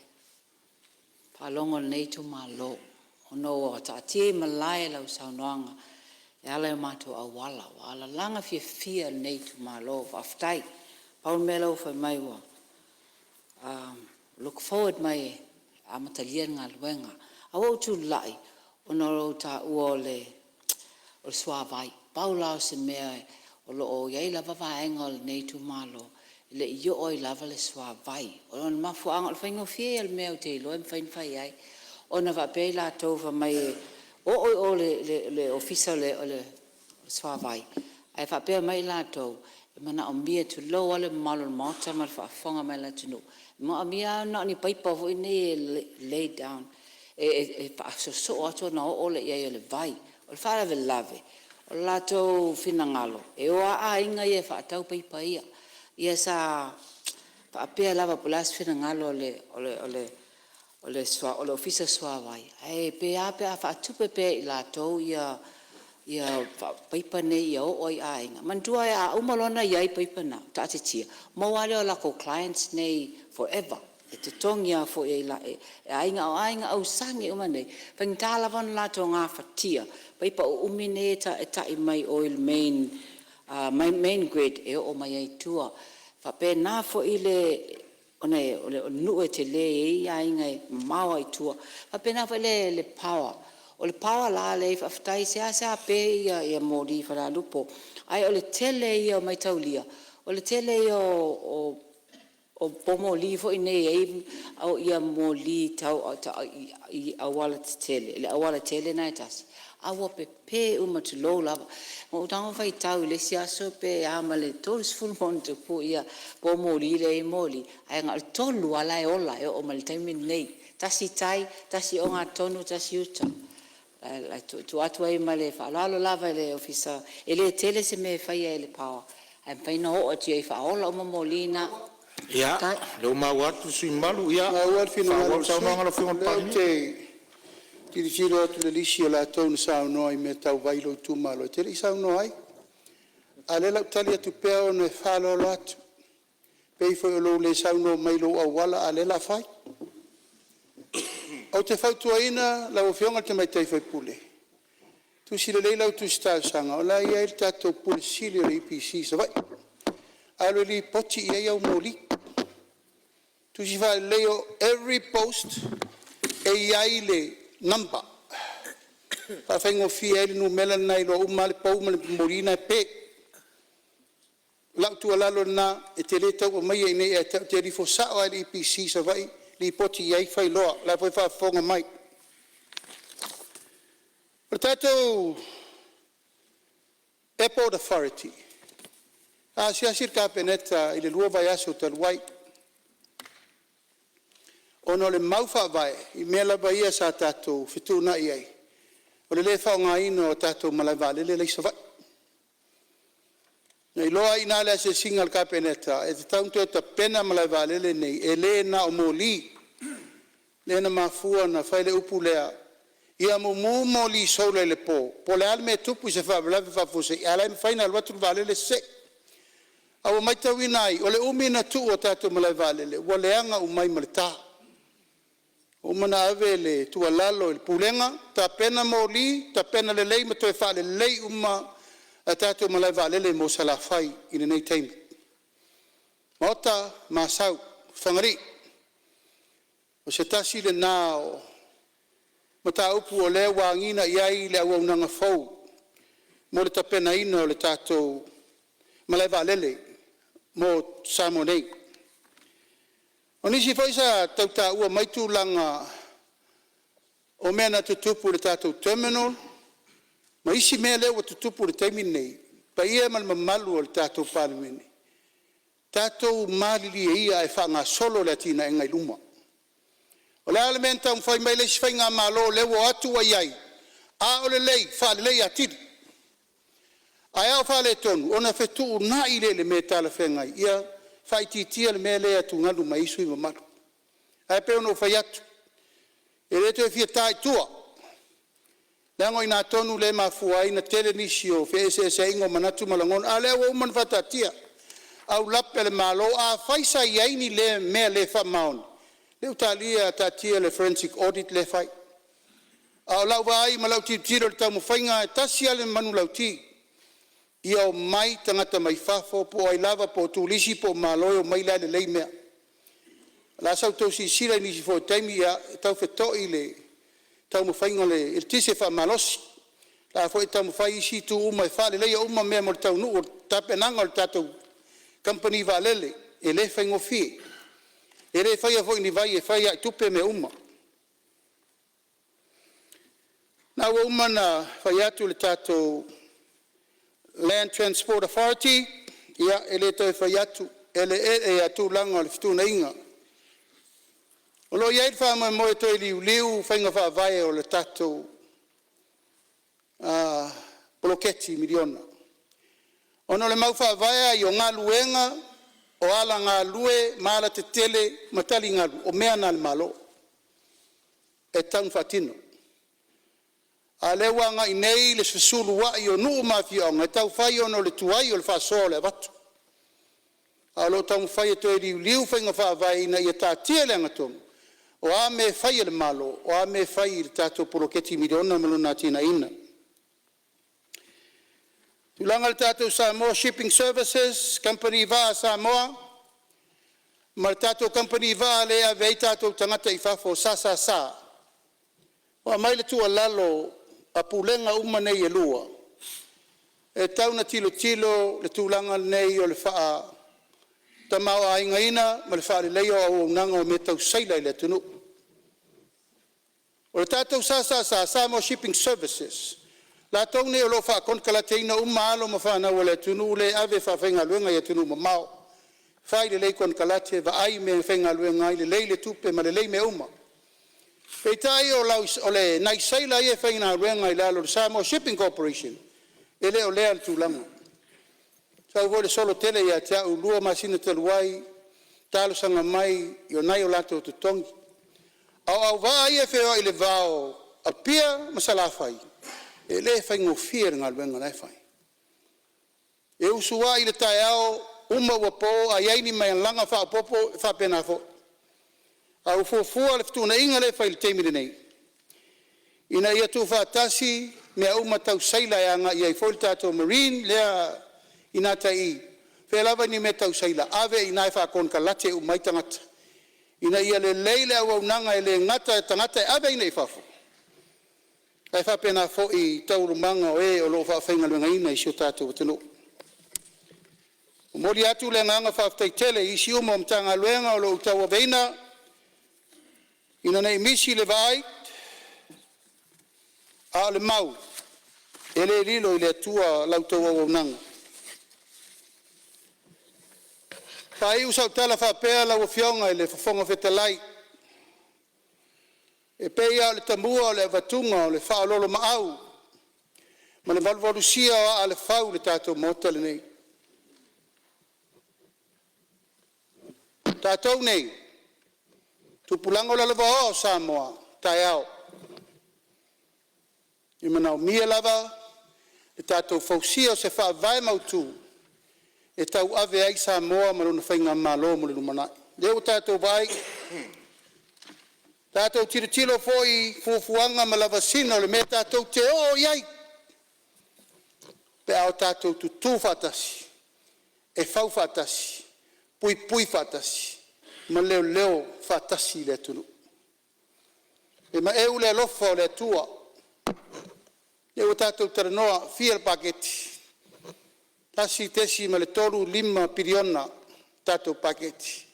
faalogo a lenei itumalo ona ua taatia i malae lau saunoaga e ala i o matou auala. Ua alalaga fiafia lenei itumalo, faafetai. Pau le mea lea ua fai mai ua look forward mai e amatalia le galuega. Ae ua ou tulai ona o lou taua o le suavai. Pau la o se mea o lo o i ai lava vaega o lenei itumalo e le i oo ai lava le suavai. O le mafuaaga, o le faigofie ia o le mea ou te iloa e mafai ona fai ai, ona faapea i latou fai mai e oo i o i le Ofisa o le Suavai ae faapea mai i latou, e manaomia, tulou lava le mamalu o le Maota ma le faafofoga mai a le atunuu, e manaomia lava na o ni paipa foi nei e lay down e faasoosoo atu ona oo lea i ai o le vai. O le faalavelave o le latou finagalo e o lava aiga ia e faatau paipa ia. Ia sa faapea lava po o le a se finagalo o le Ofisa o le Suavai, ae pe a pe a faatupe pea e i latou paipa nei ia oo lava i aiga. Manatua a uma loa ona i ai paipa na taatitia, ona maua lava lea o latou clients nei forever, e totogi lava foi e aiga. O aiga ausani uma nei, e faigata lava ona latou gafatia paipa uumi nei e tai mai o i le main grid e oo mai ai i tua. E faapena foi ona o le nuu e tele e i ai aiga e mamao lava i tua. E faapena foi le power. O le power la lea e i ai faafetai e seasea pe moli i Falealupo, ae o le tele ia o mataulia, o le tele ia o poumoli foi nei e i ai moli i aualatetele, le aualatele lena e tasi, ae ua pepe uma, tulou lava. Na ou tago faitau i le isi aso pe a ma le 30+ poumoli lea e i ai moli, ae na o le tolu lava la e ola e oo mai i le taimi lenei, tasi i tai, tasi i ogatotonu, tasi i uta. Ae tuu atu ai ma le faaaloalo lava i le Ofisa, e le tele se mea e faia e le power ae mafai ona oo atu i ai e faaola uma moli na. Ia, o lea ua maua atu le sui usufono mamalu, Ua maua le faaauau finagalo le o le sui saunoaga a lau usufono. Afioga i le O lea ou Palemia. te tilotilo atu i le lisi o i latou na saunoa i mea tau vai i lou itumalo, e te le i saunoa ai. A o lea o le a ou tali atu pea ona e faaaloalo atu, e pei foi o lou le saunoa mai i lou auala a o lea o le a fai. Ou te fautuaina lau Afioga i le sui usufono, tusi lelei lau tusi talosaga o la e i ai le tatou Ofisa Sili o le EPC i Savaii, alu e lipoti i ai au moli. Tusi faalelei, every post E i ai le number e faafaigofie ai le numera lena e iloa uma lava le pou ma le moli na e pe. O lau tuualalo lena, e te le tau aumaia i inei ia te au, e te alu ifo sao lava i le EPC i Savaii lipoti i ai, fai loa. O la e foi e faafofoga mai. O le tatou Airport Authority, na asiasi le Kapeneta i le 2 vaiaso talu ai ona o le mau faavae i mea lava ia sa tatou fetuunai ai, o le le faaaogaina o tatou malaevaalele la e i Savaii. Na iloa ai i ina i le asiasiga a le Kapeneta e tatau ona toe tapena malaevaalele nei, e le na o moli. Lea na mafua ona fai le upu lea, ia mumu moli solar i le po, po o le a le mea e tupu i se faalavelave faafuasei, a o la e mafai ona alu atu le vaalele sesee. Ae ua matauina ai, o le umi ona tuu o tatou malaevaalele ua leaga uma ai ma le ta. Ua uma ona ave le tuualalo i le Pulega, tapena moli, tapena lelei ma toe faalelei uma a tatou malaevaalele mo Salafai i lenei taimi. Maota ma Asau, Fagalii, o se tasi lena o mataupu o lea ua agiga i ai le auaunaga fou mo le tapenaina o le tatou malaevaalele mo Samoa nei. O nisi foi sa tau taua mai tulaga o mea na tutupu i le tatou terminal ma isi mea lea ua tutupu i le taimi lenei, le paia ma le mamalu o le tatou Palemene, tatou malilie ia ae faagasolo le atinaeina i luma. O le a le mea na taumafai mai ai le isi faigamalo lea ua o atu ua i ai, a o lelei, faaleleia atili. Ae a o faaletonu, ona fetuunai lea i le mea e talafeagai ia faaitiitia le mea lea e atugalu mai ai sui usufono mamalu. Ae pei ona ou fai atu, e le toe fia ta i tua, leaga o i ina tonu lea e mafua ai ona tele nisi o feeseeseaiga o manatu ma lagona, a o lea ua uma ona faataatia aulape a le Malo. Afai sa i ai ni mea le faamaoni, lea ua talia taatia le forensic audit lea e fai. A o lau vaai ma lau tilotilo i le taumafaiga e tasi lava le manulauti, ia omai tagata mai fafo po o ai lava po o turisi po o malo e omai la e lelei mea. O le a sa outou silasila i nisi foi o taimi ia e tau feto'i le taumafaiga o le eletise faamalosi, o la foi e taumafai isi itu uma e faaleleia uma mea mo le taunuu o le tapenaga o le tatou kamupani vaalele. E le faigofie, e le faia foi e ni vai e fai lava i tupe mea uma. O lena ua uma ona fai atu le tatou Land Transport Authority, ia e le toe fai atu, o eleele ia tulaga o le fetuunaiga. O lo o i ai le faamoemoe e toe liuliu faiga faavae o le tatou poloketi miliona ona o le mau faavae lava ia o galuega o aualagalue ma alatetele ma taligalu, o mea na a le Malo e tatau ona faatino. A o lea ua agai nei le fesuluai o nuu ma afioaga e tau fai ona o le tuai o le faasoa o le avatu, a o lo o taumafai e toe liuliu faiga faavae ina ia taatia i le amiotonu o a mea e fai a le Malo, o a mea e fai i le tatou poloketi miliona ma lona atinaeina. I le tulaga i le tatou Samoa Shipping Services Kamupani vaa a Samoa ma le tatou kamupani vaa lea e ave ai o tatou tagata i fafo o le SSS, ua aumai le tuualalo a Pulega uma nei e lua, e tatau ona tilotilo le tulaga lenei o le faatamaoaigaina ma le faaleleia o auaunaga o mea tau seila i le atunuu. O le tatou SSS Samoa Shipping Services, latou nei o lo o faakonekarateina uma alo ma fanau a le atunuu lea e ave e faafaigaluega i atunuu mamao, fai lelei konekarate, vaai mea e faigaluega ai, lelei le tupe ma lelei mea uma. Peitai o nai seila ia e faigaluega i lalo o le Samoa Shipping Corporation, e le o lea le tulaga. Sau foi le solo tele ia te au i le 2 masina talu ai talosaga mai i nai o latou totogi. A o auvaa ia e feoai i le va o Apia ma Salafai, e le faigofie le galuega la e fai. E usuai i le taeao uma ua po a i ai ni malaga faaopoopo e faapena foi. Ae ua fuafua le fetuunaiga lea e fai i le taimi lenei ina ia tuufaatasi mea uma tau seila e agai ai foi le tatou marine lea i gatai i i, o fea lava ni mea tau seila, ave i ina e faakonekarate uma ai tagata Ina ia lelei le auaunaga e le gata i tagata e aveina i fafo, ae faapena foi i taualumaga o e o lo o faafaigaluegaina i si o tatou atunuu. E momoli atu le agaga faafetai tele i Ofisa Sili o Pulega o Matagaluega o lo o tauaveina ina nei misi le vaai, a o le mau e le lilo i le Atua la outou auaunaga. E faaiu sau tala faapea lau Afioga i le Fofoga Fetalai, e pei lava o le tamua o le avatuga o le faaoloolomaau ma le valuvalusia aa o le fau i le tatou Maota nei. O tatou nei, o tupulaga o lalovaoa o Samoa, taeao. E manaomia lava le tatou fausia o se faavae mautu e tauave ai Samoa ma lona faigamalo mo le lumanai. Lea ua tatou vaai, tatou tilotilo foi i fuafuaga ma lavasiga o le mea tatou te o i ai pe a o tatou tutu faatasi e fau faatasi, puipui faatasi ma leoleo faatasi le atunuu. E maeu le alofa o le Atua, lea ua tatou talanoa, fia le paketi? $1.35 piliona tatou paketi.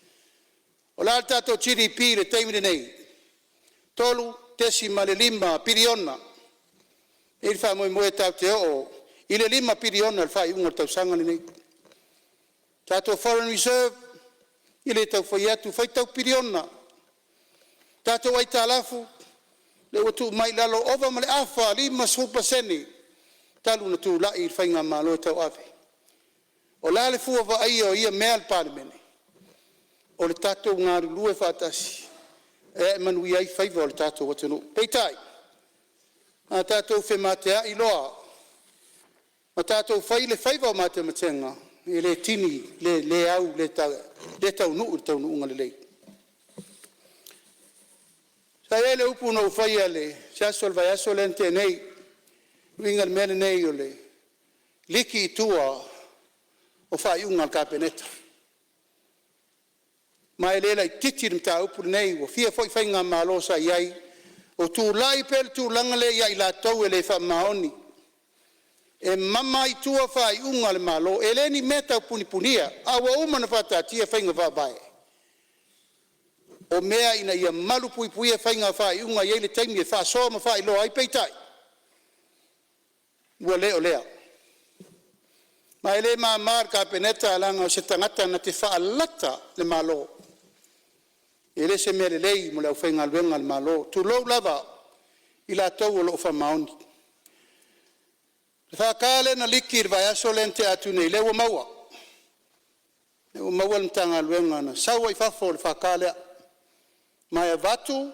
O le a le tatou GDP i le taimi lenei? E $3.5 piliona. E i ai le faamoemoe tatou te oo i le $5 piliona i le faaiuga o le tausaga lenei. Tatou foreign reserve, e le tau fai atu, faitau piliona. Tatou aitalafu, lea ua tuu mai i lalo ova ma le afa, 50% talu ona tulai le faigamalo tauave. O le a le fua vaaia o ia mea a le Palemene? O le tatou galulue faatasi e manuia ai faiva o le tatou atunuu. Peitai, a tatou femateai loa ma tatou fai le faiva o matematega, e le tini, le au, le taunuu i le taunuuga lelei. Sa i ai le upu na ou faia i se aso o le vaiaso lea na tea nei e uiga i le mea lenei o le liki i tua o faaiuga a le Kapeneta. Ma e le laitiiti le mataupu lenei, ua fia foi faigamalo sa i ai o tulai pea le tulaga lea ia i latou e le faamaoni, e mama i tua faaiuga a le Malo. E le ni mea tau punipunia, a ua uma ona faataatia faiga faavae, o mea ina ia malupuipuia faiga o faaiuga e i ai le taimi e faasoa ma faailoa ai. Peitai, ua le o lea. Ma e le mama i le Kapeneta leaga o se tagata na te faalata le Malo, e le o se mea lelei mo le aufaigaluega a le Malo, tulou lava i latou o lo o faamaoni. O le FK lea na liki i le vaiaso lea na tea atu nei, lea ua maua, lea ua maua le Matagaluega na sau ai i fafo o le FK lea, ma e avatu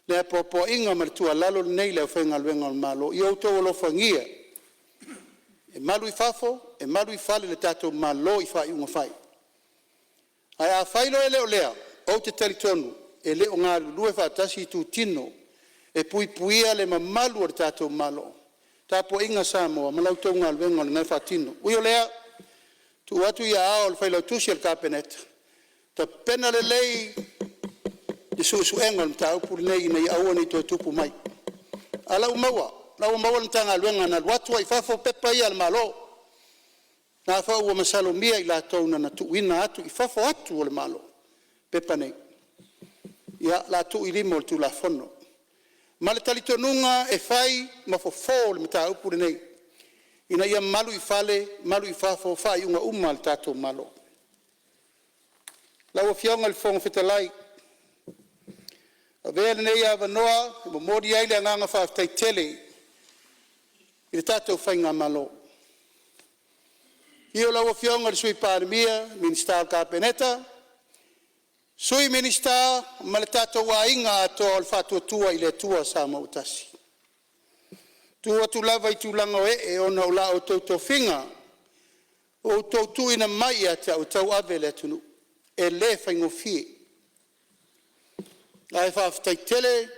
le apoapoaiga ma le tuualalo lenei i le aufaigaluega a le Malo, ia outou alofagia e malu i fafo e malu i fale le tatou Malo i faaiuga fai. Ae afai loa e le o lea, ou te talitonu e le o galulue faatasi itutino e puipuia le mamalu o le tatou Malo. Tapuaiga Samoa ma la outou galuega o lena e faatino. Ui o lea, tuu atu i aao o le Failautusi o le Kapeneta, tapena lelei le suesuega o le mataupu lenei ina ia aua ne i toe tupu mai. A o la ua maua, o la ua maua le Matagaluega na alu atu ai i fafo pepa ia a le Malo, lena foi ua masalomia i latou na na tuuina atu i fafo atu o le Malo pepa nei. Ia, o le a tuu i lima o le Tulafono ma le talitonuga e fai ma fofo o le mataupu lenei ina ia malu i fale malu i fafo faaiuga uma a le tatou Malo. Lau Afioga i le Fofoga Fetalai, avea lenei avanoa e momoli ai le agaga faafetai tele i le tatou faigamalo. I le afio o lau Afioga i le Sui Palemia, Minisita o le Kapeneta, Sui Minisita ma le tatou aiga atoa o le Faatuatua i le Atua Samoa ua Tasi. Tutu atu lava i tulaga o ee ona o la outou tofiga ua outou tuuina mai ia te au e tauave le atunuu, e le faigofie. Ae faafetai tele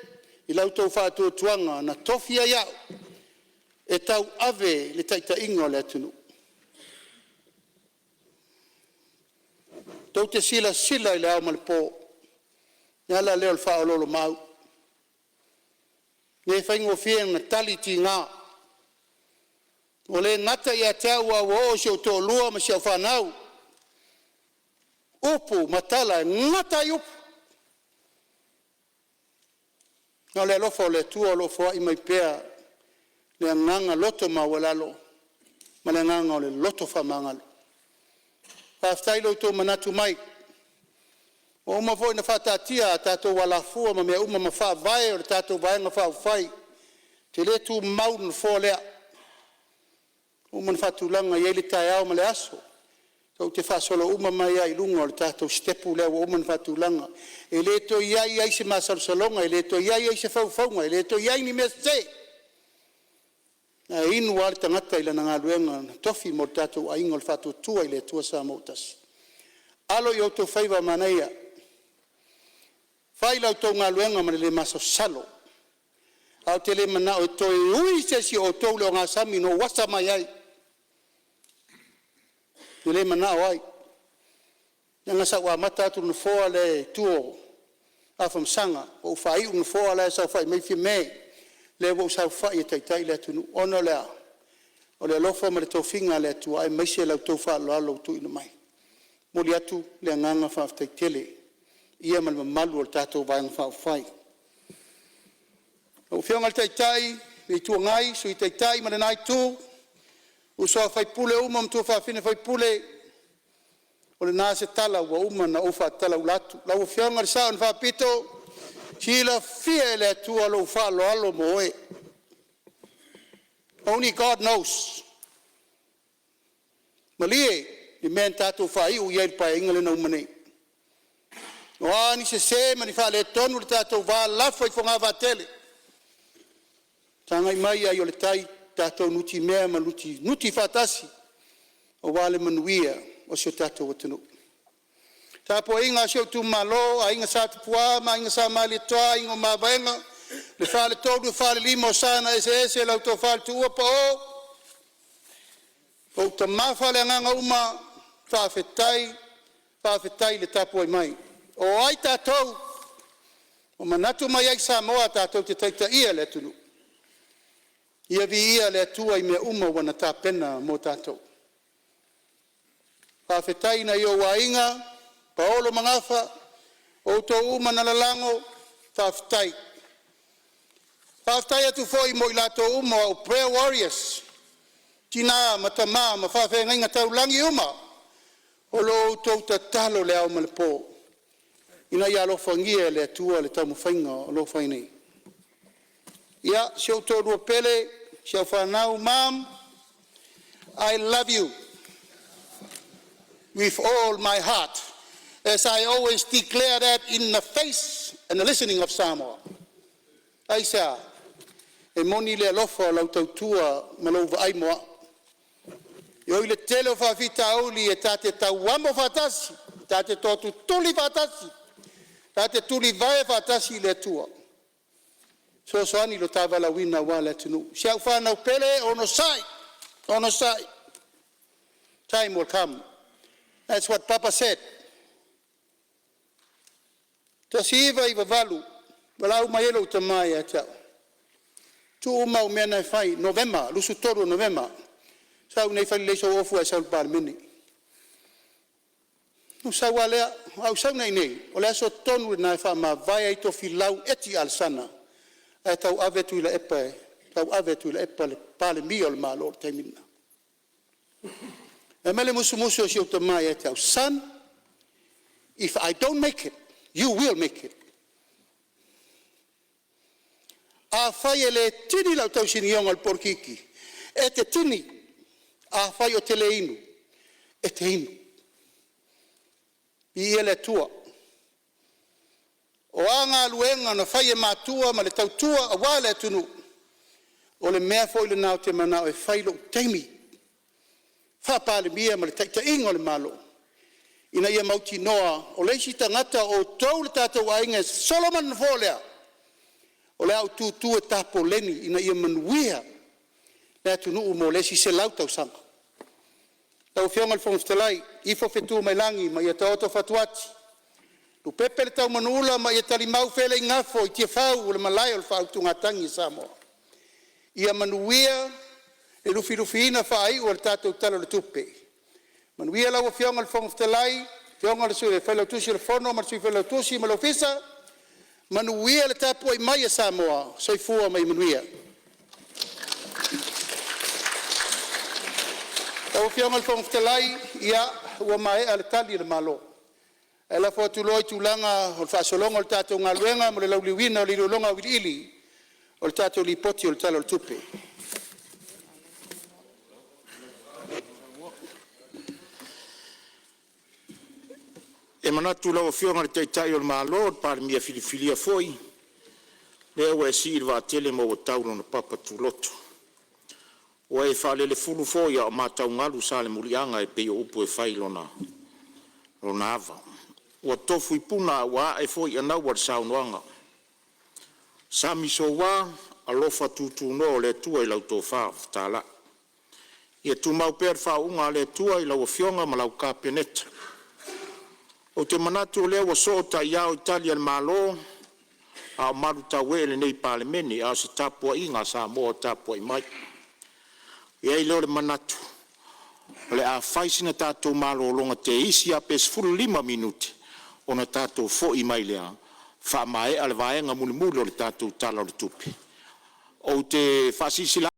i la outou faatuatuaga na tofi ai au e tauave le taitaiga o le atunuu. Tou te silasila i le ao ma le po, Le ala lea o le faaoloolomaau, e le faigofie ona tali tiga. Ua le gata ia te au a ua oo i si ou toalua ma si au fanau, upu ma tala e gata ai upu. Na o le alofa o le Atua o lo o foai mai pea le agaga loto maualalo ma le agaga o le loto faamagalo. Faafetai i lo outou manatu mai ua uma foi ona faataatia a tatou alafua ma mea uma ma faavae o le tatou Vaega Faaupufai. Ou te le tumau le nofoa lea, ua uma ona faatulaga e i ai le taeao ma le aso tou te faasolo uma mai lava i luga o le tatou sitepu lea ua uma ona faatulaga. E le toe i ai se masalosaloga, e le toe i ai se faufauga, e le toe i ai ni mea sese, ae inu lava le tagata i lana galuega na tofi mo le tatou aiga o le Faatuatua i le Atua Samoa ua Tasi. Alo i o outou faiva manaia, fai la outou galuega ma le le masalosalo, ae ou te le manao e toe ui se isi o outou i le ogasami na ou asa mai ai, ou te le manao ai. Leaga sa ou amata atu i le nofoa lea i tua o Afamasaga, ou faaiu i le nofoa la e saofai mai Fiame, lea ua ou saofai e taitai le atunuu. Ona o le a? O le alofa ma le tofiga a le Atua aemaise la outou faaaloalo ua tuuina mai. E momoli atu le agaga faafetai tele i le paia ma le mamalu o le tatou Vaega Faaupufai. Lau Afioga i le Taitai o le Itu Agai, Sui Taitai ma lena Itu, uso a sui usufono uma ma tuafafine sui usufono, o lena se tala ua uma ona ou faatalauula atu. Lau Afioga i le Sao na Faapito, silafia e le Atua lou faaaloalo mo oe. Only God knows. Malie le mea na tatou faaiu i ai i le Paeaiga lea na uma nei. O a ni sese ma ni faaletonu i le tatou va, lafo i fogavaa tele, sagai mai ai o le tai, tatou nutimea ma nuti faatasi aua le manuia o si o tatou atunuu. Le tapuaiga a si ou itumalo, Aiga Sa Tupua ma Aiga Sa Malietoa, Aiga o Mavaega, le Faletolu e Falelima o Sa na Eseese, lau Tofa i le Tuua Pao, o ou tama faaleagaga uma, faafetai, faafetai le tapuai mai. O ai tatou? Ua manatu mai ai Samoa tatou te taitaia le atunuu. Ia viia le Atua i mea uma ua na tapena mo tatou. Faafetai i nai ou aiga, Paolo ma Gafa, o outou uma na lalago, faafetai. Faafetai atu foi mo i latou uma o au prayer warriors, tina ma tama ma faafeagaiga taulagi uma o lo o outou tatalo i le ao ma le po ina ia alofagia e le Atua le taumafaiga o lo o fai nei. Ia, si ou toalua pele, si au fanau, mom, I love you with all my heart as I always declare that in the face and the listening of Samoa. Aisea? E moni le alofa o lau tautua ma lou vaai mo au. E ui i le tele o faafitauli e ta te tauamo faatasi, ta te toatutuli faatasi, ta te tulivae faatasi i le Atua e fesoasoani i lo ta valaauina aua le atunuu. Si au fanau pele, onosai, onosai, time will come. That's what papa said. 1998, valaau mai ai lou tama ia te au, tuu uma au mea na e fai, Novema 23 o Novema, sau iinei e fai lelei sou ofu ae e sau i le Palemene. Ona ou sau lava lea, ae ou sau nei, o le aso tonu lena e faamavae ai Tofilau Eti Alesana ae tauave Tuilaepa e tauave e Tuilaepa le Palemia o le Malo i le taimi lena. Fai mai le musumusu a si ou tama ia te au, son, if I don't make it, you will make it. Afai e le tini lau tausinioga i le polokiki, e te tini. Afai ou te le inu, e te inu. Viia le Atua. O a galuega na fai e matua ma le tautua aua le atunuu, o le mea foi lena ou te manao e fai i lou taimi faa-Palemia ma le taitaiga o le Malo, ina ia mautinoa o le isi tagata o outou le tatou aiga e sosolo mai le nofoa lea, o le a ou tutu e tapoleni ina ia manuia le atunuu mo le isi 100 tausaga. Lau Afioga i le Fofoga Fetalai, ifo fetu mai lagi ma ia taoto fatuati. Lupepe le taumanuula ma ia talimau feeleigafo i Tiafau o le malae o le faautugatagi a Samoa. Ia manuia le lufilufiina faaiu o le tatou Tala o le Tupe, manuia lau Afioga i le Fofoga Fetalai, afioga i le Sui Failautusi o le Fono ma le Sui Failautusi ma le Ofisa, manuia le tapuai mai a Samoa. Soifua ma ia manuia. Lau Afioga i le Fofoga Fetalai, ia ua maea le tali a le Malo, ae lafo atu loa i tulaga o le faagasologa o le tatou galuega mo le lauiliuina o le iloiloga auiliili o le tatou Lipoti o le Tala o le Tupe. E manatu lau Afioga i le Taitai o le Malo, o le Palemia filifilia foi, o lea ua e sii le vaatele ma ua tau i lona papa tuloto. Ua e faalelefulu foi a o mataugalu Salemuliaga e pei o upu e fai i lona ava. Ua tofu i puna ae ua ae foi anaua i le saunoaga. Sami soua, alofa tutunoa o le Atua i lau tofa fetalai. Ia tumau pea le faauuga a le Atua i lau Afioga ma lau Kapeneta. Ou te manatu o lea ua soo taiao i tali a le Malo a o malutauee lenei Palemene, a o se tapuaiga a Samoa o tapuai mai. Ona i ai lea o le manatu o le a fai sina tatou malologa teisi lava pe 15 minute ona tatou foi mai lea faamaea le vaega mulimuli o le tatou Tala o le Tupe. Ou te faasilasila